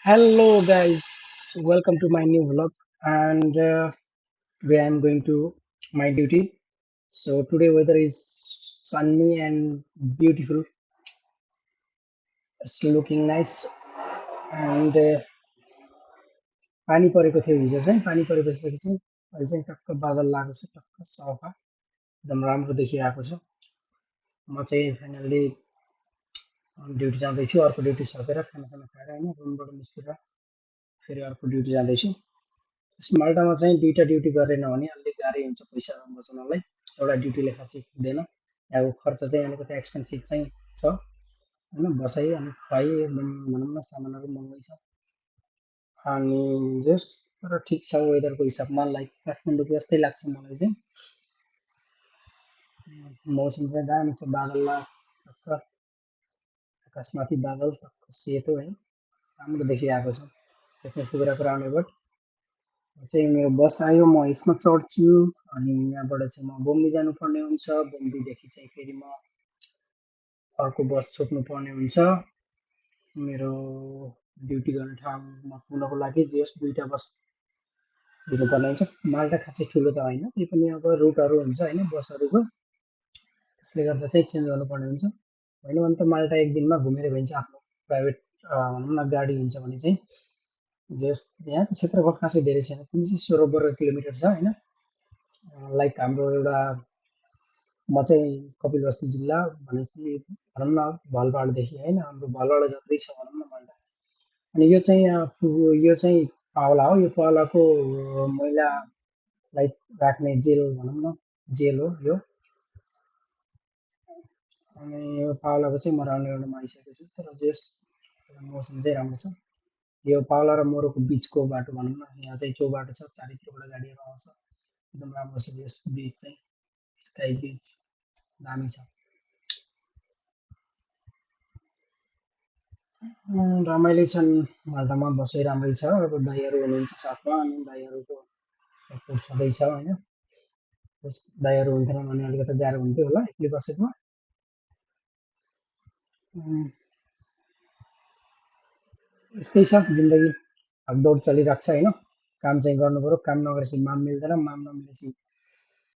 Hello guys, welcome to my new vlog and today I'm going to my duty. So today weather is sunny and beautiful. It's looking nice and पानी परेको थियो हिजो चाहिँ पानी परेपछि चाहिँ अहिले चाहिँ टक्क बादल लागेको छ टक्क सफा एकदम राम्रो देखिरहेको छ म चाहिँ फाइनल्ली ड्युटी जाँदैछु अर्को ड्युटी सकेर खानासाना खाएर होइन रुमबाट निस्केर फेरि अर्को ड्युटी जाँदैछु यस माल्टामा चाहिँ दुईटा ड्युटी गरेन भने अलिक गाह्रै हुन्छ पैसा बचाउनलाई एउटा ड्युटीले खासै पुग्दैन यहाँको खर्च चाहिँ अलिकति एक्सपेन्सिभ चाहिँ छ होइन बसाइ अनि खुवाइ एकदम भनौँ न सामानहरू महँगै छ अनि जस तर ठिक छ वेदरको हिसाबमा लाइक काठमाडौँको जस्तै लाग्छ मलाई चाहिँ मौसम चाहिँ दामी छ बादल टक्क आकाशमाथि बादल टक्क सेतो है राम्रो देखिरहेको छ त्यसमा सुकुरा कुरा आउने बट चाहिँ मेरो बस आयो म यसमा चढ्छु अनि यहाँबाट चाहिँ म बम्बी जानुपर्ने हुन्छ बम्बीदेखि चाहिँ फेरि म अर्को बस छुट्नु पर्ने हुन्छ मेरो ड्युटी गर्ने ठाउँमा पुग्नको लागि जस दुईटा बस लिनुपर्ने हुन्छ माल्टा खासै ठुलो त होइन त्यही पनि अब रुटहरू हुन्छ होइन बसहरूको त्यसले गर्दा चाहिँ चेन्ज गर्नुपर्ने हुन्छ होइन भने त माल्टा एक दिनमा घुमेर भइन्छ आफ्नो प्राइभेट भनौँ न गाडी हुन्छ भने चाहिँ जस यहाँको क्षेत्रफल खासै धेरै छैन 316 वर्ग किलोमिटर छ होइन लाइक हाम्रो एउटा म चाहिँ कपिलवस्तु जिल्ला भनेपछि भनौँ न भलपाडादेखि होइन हाम्रो भलपाडा जत्रै छ भनौँ न माल्टा अनि यो चाहिँ यो चाहिँ पावला हो यो पावलाको मैलालाई राख्ने जेल भनौँ न जेल हो यो अनि यो पावलाको चाहिँ म राउन्ड राउन्डमा आइसकेको छु तर यस मौसम चाहिँ राम्रो छ यो पावला र मोरको बिचको बाटो भनौँ न यहाँ चाहिँ चौबाटो छ चारैतिरबाट गाडीहरू आउँछ एकदम राम्रो छ यस ब्रिज चाहिँ स्काई ब्रिज दामी छ रमाइलो छन् माल्टामा बसै राम्रै छ अब दाइहरू हुनुहुन्छ साथमा अनि दाइहरूको सपोर्ट छँदैछ होइन त्यस दाइहरू हुन्थेन भने अलिकति गाह्रो हुन्थ्यो होला एक्लै बसेको उम्, यस्तै छ जिन्दगी भागदौड चलिरहेको छ होइन काम चाहिँ गर्नु पऱ्यो काम नगरेपछि माम मिल्दैन माम नमिलेपछि